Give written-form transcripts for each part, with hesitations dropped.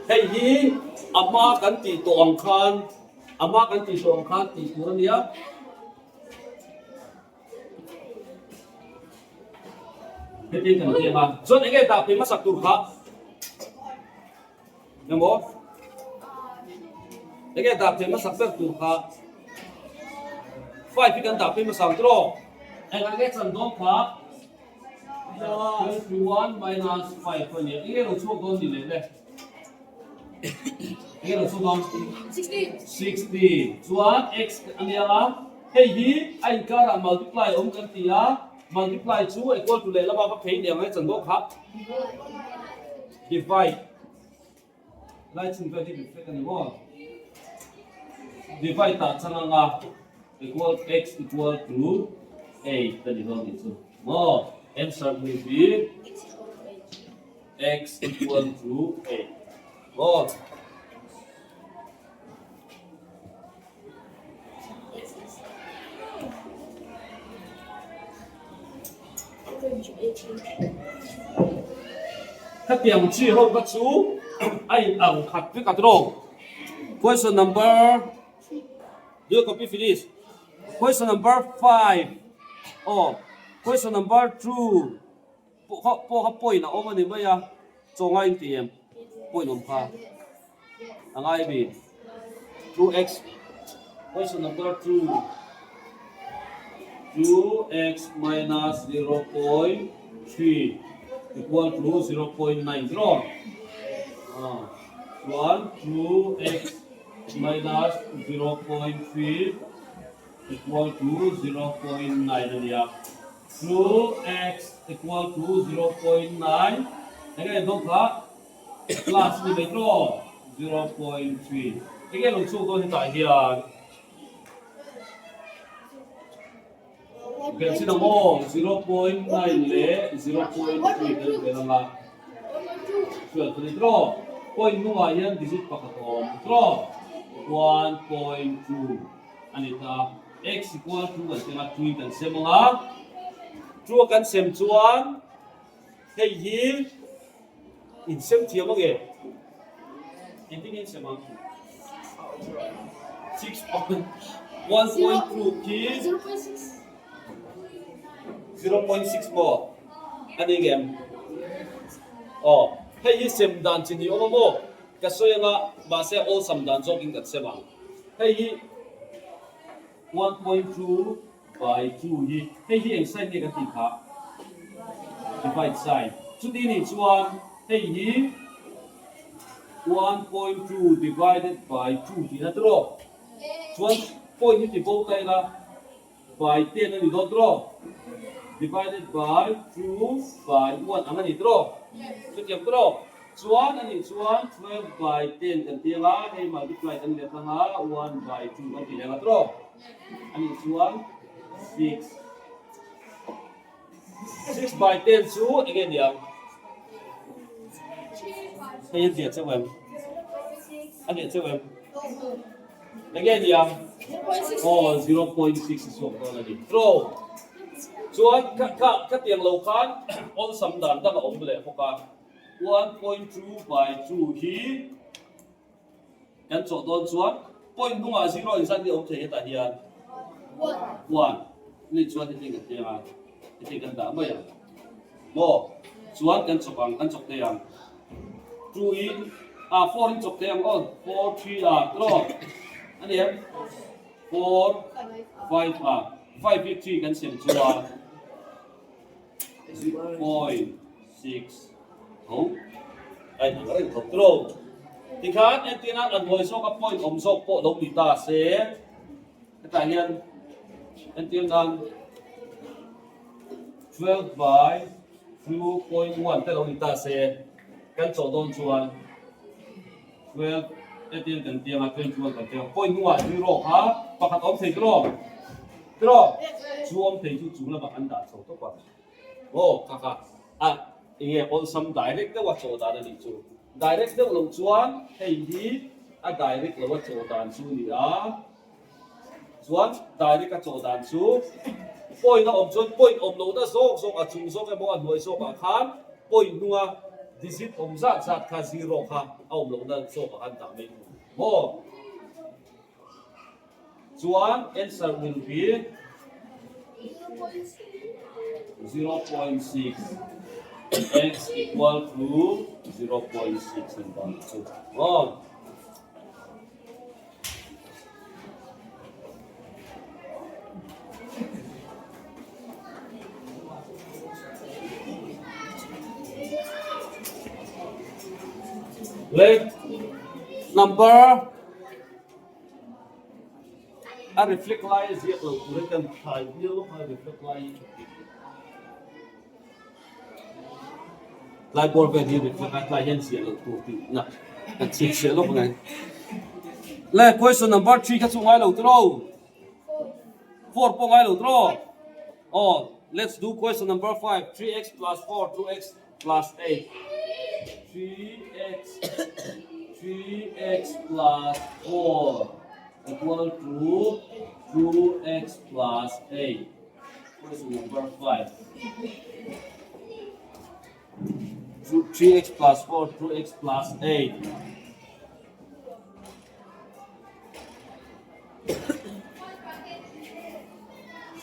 Hei hi a hma kan tih tawh ang khan a hma kan tih tawh ang khan tih tur a nia. Heti kan ti ang a, chuan enge dah phei hmasak tur kha? Emaw? Enge dah phei hmasak ber tur kha? Five hi kan dah phei hmasa ang tiraw? Engah nge chan dawn kha? 21 minus 5 a nia. Enge lo chhuak dawn ni leh le? Enge lo chhuak dawn? 60. 60. Chuan x a nia a, hei hi a inkarah multiply awm kan ti a, multiply chu equal to lehlam a va phei leh ang e chan dawn kha. Divide. Lai chhung vel hi reflect a ni maw? Divide ah chang anga equal x equal to 8 a ni dawn tih chu maw? Answer will be x equal to 8 maw? Khatiang chi ho kha chu a in ang khat vek a tiraw. Question number do you copy finish? Question number 5 aw question number 2 pawh kha pawh kha point a awm a ni mai a chaw ngai in ti em point awm kha a ngai mi 2x question number 2 2x minus 0.3 equal to 0.9 tiraw chuan 2x minus 0.3 equal to 0.9 a nia. 2x equal to 0.9 enge en dawn kha plus ni mai tawh 0.3 enge lo chhuak dawn hetah hian belh chin ang aw 0.9 leh 0.3 kan belh anga 12 ani tawh point hnungah hian digit pakhat a awm tawh 1.2 ani ta. X equal to kan teng a, two in kan sem ang a, two a kan sem chuan hei hi in sem thiam ang e, engtin nge in sem ang? 6.1.2 khi 0.6 maw a ni ngem? Aw, hei hi sem dan chi ni awm a maw? Ka sawi ang a, mahse awlsam dan zawkin kan sem ang. Hei hi 1.2 by 2 hi hei hi eng sign nge kan tih phah? Divide sign. Chuti nih chuan hei hi 1.2 divided by 2 tihna tiraw? Chuan point hi ti bo ta ila by 10 a ni dawn tiraw? Divided by 2 by 1 ang a ni tiraw? Chutiang tiraw? Chuan a nih chuan 12 by 10 kan ti anga hei multiply kan let anga 1 by 2 kan ti leh anga tiraw? A nih chuan 6 6 by 10 chu eng nge niang? Hei a ziah chauh em? A ziah chauh em? Eng nge niang? Aw 0.6 a chhuak dawn a ni tiraw? Chuan kha kha khatiang lo khan awlsam dan dang a awm leh bawk a. 1.2 by 2 hi kan chawh dawn chuan point hnungah zero inzat hi a awm thei hetah hian one ni chuan heti kan teng a heti kan dah mai ang maw chuan kan chawk ang kan chawk thei ang two in a four in chawk thei ang aw four three a tiraw a ni em four five a five hi three kan sem chuan 0.6 tho a inang reng tho tilo. Tikhan entirna an hawi zawk a point awm zawk pawh lo ni ta se hetah hian entir nan 12 by 2.1 te lo ni ta se kan chawh dawn chuan 12 entir kan tiang a 21 kan tiang point hnungah zero kha pakhat awm thei tiraw tiraw chu awm thei chu chung lamah an dah chho tawp a aw kha kha a enge awlsam direct deuh a chaw dan a nih chu direct deuh loh chuan hei hi a direct lo a chaw dan chu a ni a chuan direct a chaw dan chu point a awm chuan point awm lohna zawk zawk a chung zawk emaw a hnuai zawkah khan point hnunga. Digit awm zat zat kha zero kha a awm lohna zawkah khan dah mai tur maw? Chuan answer will be 0.6 x equal to 0.6 an bang chu maw? Le number a reflect lai a ziak lo tur hi kan thlai viau a reflect lai hi Tlai bawr vel hi reflect a tlai hian ziah loh tur tih na kan chhinchhiah lawk mai. Le question number 3 kha chu ngai lo tiraw? 4 pawh ngai lo tiraw? Aw, let's do question number 5 3x plus 4 2x plus 8 3x 3x plus 4 equal to 2x plus 8 Question number 5. 3x plus 4, 2x plus 8.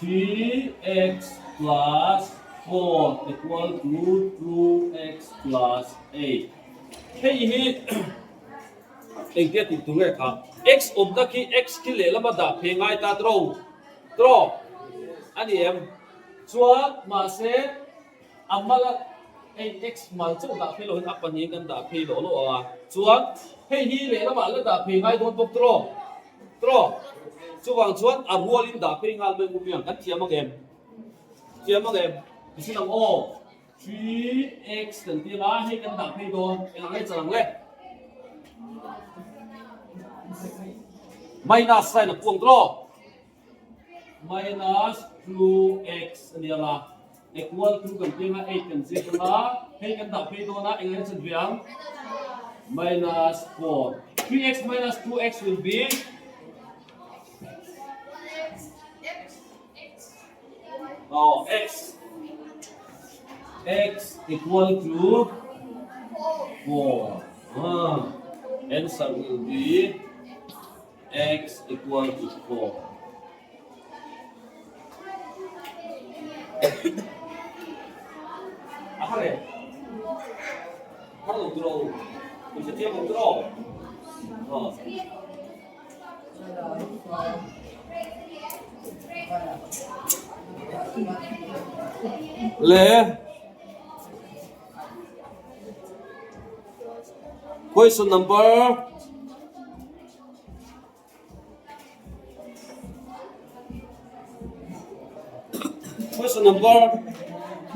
3x plus 4 equal to 2x plus 8. Hei hi engtia tih tur nge kha? X awmna khi x khi lehlam a dah phei ngai ta tro. Tro a ni em? Chuan mahse a mal a hei x mal chauh dah phei lohin a pahnihin kan dah phei lawh lawh ang a, chuan hei hi lehlamah la dah phei ngai dawn bawk tro. Tro. Chuvang chuan a rualin dah phei nghal mai ngum ang kan thiam ang em? Thiam ang em? Tichhin ang aw. 3x kan ti anga hei kan dah phei dawn eng ang nge chal ang le? Minus sign a puang tawh minus 2x a ni anga equal to kan ti anga 8 kan ziak anga hei kan dah phei dawn a eng ang nge chan ve ang? Minus 4 3x minus 2x will be Oh, x x equal to 4. Ah, answer will be x equal to 4. A hare. Har lo tro. In se thiam lo tro. Oh. Le Question number Question number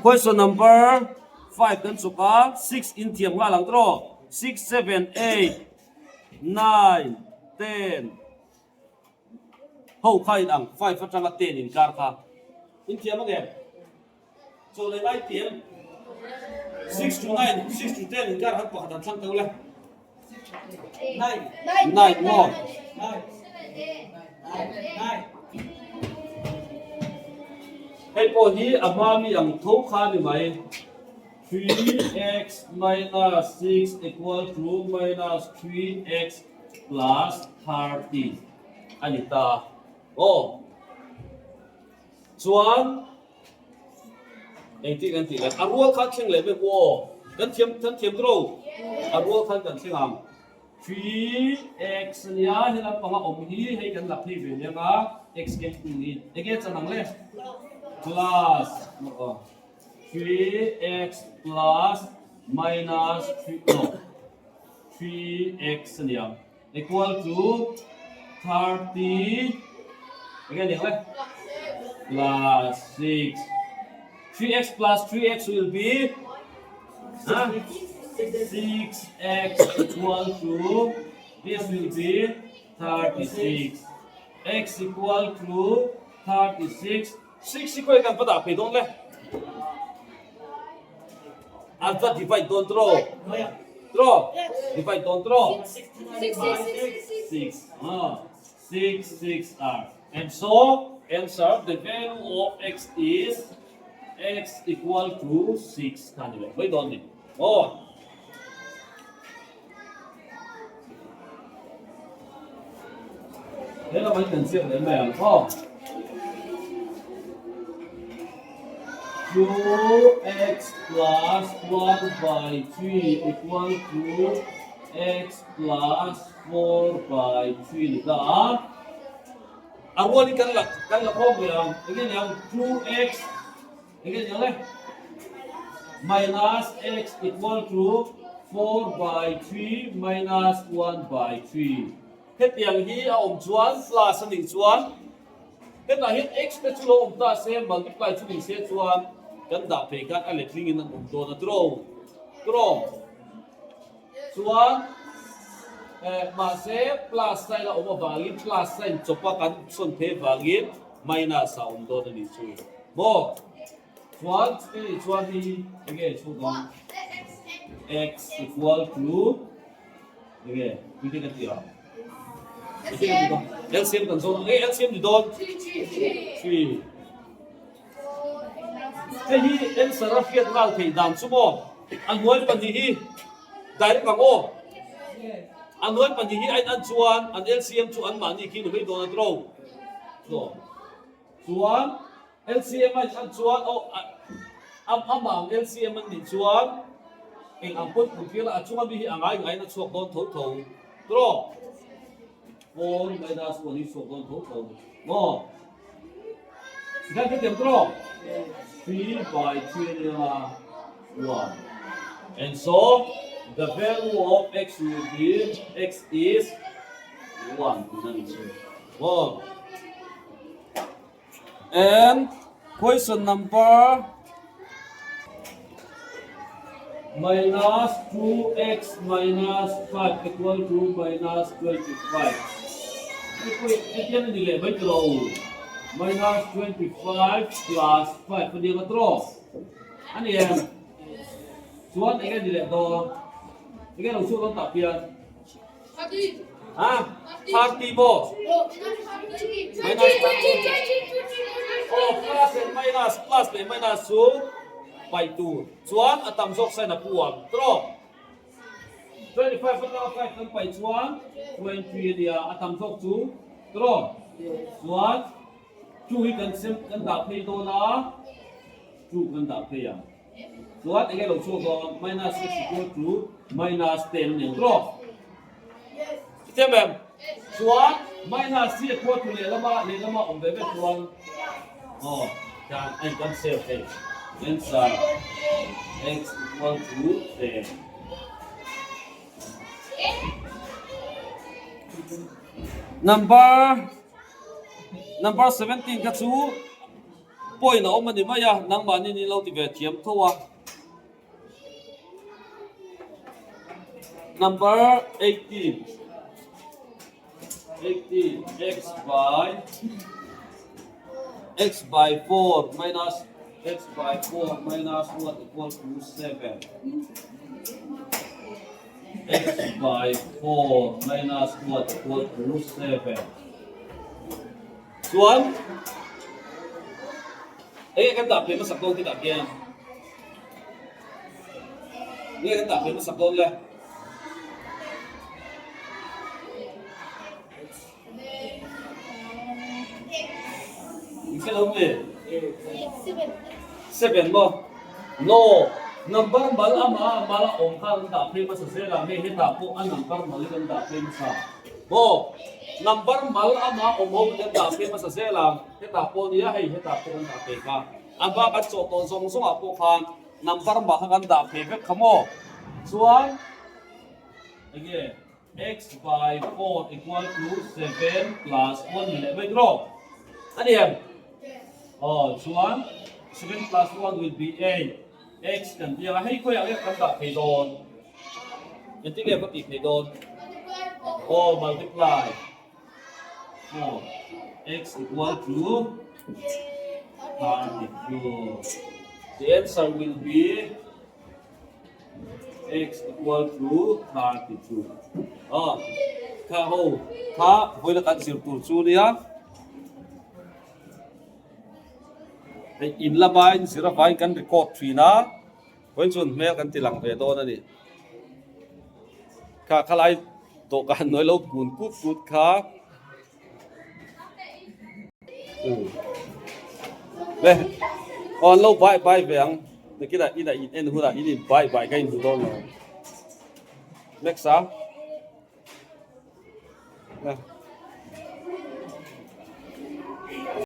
Question number 5 kan chuk a 6 in thiam nghal ang tawh 6 7 8 9 10 Ho kha in ang 5 atanga 10 inkar kha in thiam ang em? Chaw leh lai tiam 6 to 9 6 to 10 inkar han pakhat han thlang teuh le. 9 maw? Hei pawh hi a hma mi ang tho kha ni mai. 3x minus 6 equal to minus 3x plus 30 a ni ta. Aw. Chuan engtin kan tih leh a rual khan thleng leh vek aw. Kan thiam kan thiam tawh lo. A rual khan kan thleng ang. 3x ania he lampanga awm hi hei kan la phei ve nia nga x keng tung hi enge chan ang le plus aw. 3x plus minus 3 no 3x a nia equal to 30 enge a niang le plus 6 3x plus 3x will be huh? 6x equal to this will be 36 x equal to 36 6 hi khawi kan va dah phei dawn le? An va divide dawn tawh tawh divide dawn tawh 6 6 6 are and so answer the value of x is x equal to 6 kha ni leh mai dawn ni aw. He lamah hian kan ziak leh mai ang aw. 2x plus 1 by 3 equal to x plus 4 by 3 ni ta a. A rualin kan la kan la khawm leh ang. Enge ni ang 2x enge ni ang le? Minus x equal to 4 by 3 minus 1 by 3. Hetiang hi a awm chuan plus a nih chuan hetah hian x te chu lo awm ta se multiply chu ni se chuan kan dah phei khan a letling in an awm dawn a draw draw chuan eh mahse plus sign a awm avangin plus sign chawpa kan sawn phei avangin minus a awm dawn a nih chu maw chuan chutih nih chuan hi enge chhuk ang x equal to Enge engtin ka ti a? Engtin ka ti dawn? LCM kan zawng ang. Enge LCM ni dawn? 3. Hei hi answer a hriat nghal theih dan chu maw? A hnuai pahnih hi direct ang aw. A hnuai pahnih hi a in an chuan an LCM chu anmahni khi ni mai dawn a tiro. Chuan LCM a in an chuan aw amah ang LCM an nih chuan eng ang pawn put vel a chunga mi hi a ngai ngaiin a chhuak dawn tho tho tawh 4 minus 1 hi chhuak dawn tho tho maw tikhan ka tiam tawh 3 by 3 ania 1 and so the value of x will be x is 1 tihna ni chu maw. And question number minus 2x minus 5 equal to minus 25. Hetiang a ni leh mai tilo. Minus 25 plus 5 a nia tawh. A ni em? Chuan enge ni leh dawn? Enge lo chhuak dawn tah pian? Ha? 30 maw? Minus Oh, plus leh minus, plus leh minus chu paih tur. Chuan a tam zawk sign a pu ang. Tawh. 25 atanga 5 kan paih chuan 20 a nia, a tam zawk chu. Tawh. Chuan 2 hi kan sem kan dah phei dawn a, 2 kan dah phei ang. Chuan enge lo chhuak dawn minus x equal to minus 10 nen tawh. Chutiang em? Chuan minus hi equal to lehlama lehlama awm ve ve chuan aw kan a in kan save thei. Answer x equal to 10. Number number 17 kha chu Point a awm a ni mai a, nangmahni ni lo ti ve thiam tho a. Number 18 18 x by x by 4 minus x by 4 minus 1 equal to 7 x by 4 minus 1 equal to 7 Chuan enge kan dah phei hmasak dawn tih hian enge kan dah phei hmasak dawn le? Engche lo nge? Seven maw? No, number mal ama mal a awm kha kan dah phei hmasa zel ang hei hetah pawh a number mal hi kan dah phei hmasa. Maw? Number mal ama awm ho kan dah phei hmasa zel ang, hetah pawh nia hei hetah pawh kan dah phei kha. A hma kan chawh tawh zawng zawngah pawh khan number mah kha kan dah phei vek kha maw? Chuan enge x by 4 equal to 7 plus 1 ni leh mai tawh a ni em? Aw chuan 7 plus 1 will be 8. X kan ti ang a, hei khawiah nge kan dah thei dawn? Engtin nge ka tih thei dawn? Aw multiply 4 x equal to 32. The answer will be x equal to 32. Ah, kha ho, kha vawiin kan zir tur chu nia. Hei in lama in zir avangin kan record thin a, vawiin chuan hmel kan ti lang ve dawn a ni. Kha khalai dawhkan hnuai lo kun kut kut kha. Le aw an lo bai bai ve ang nakinah inah in en hunah in in bai bai ka inhmu dawn lo. Next a.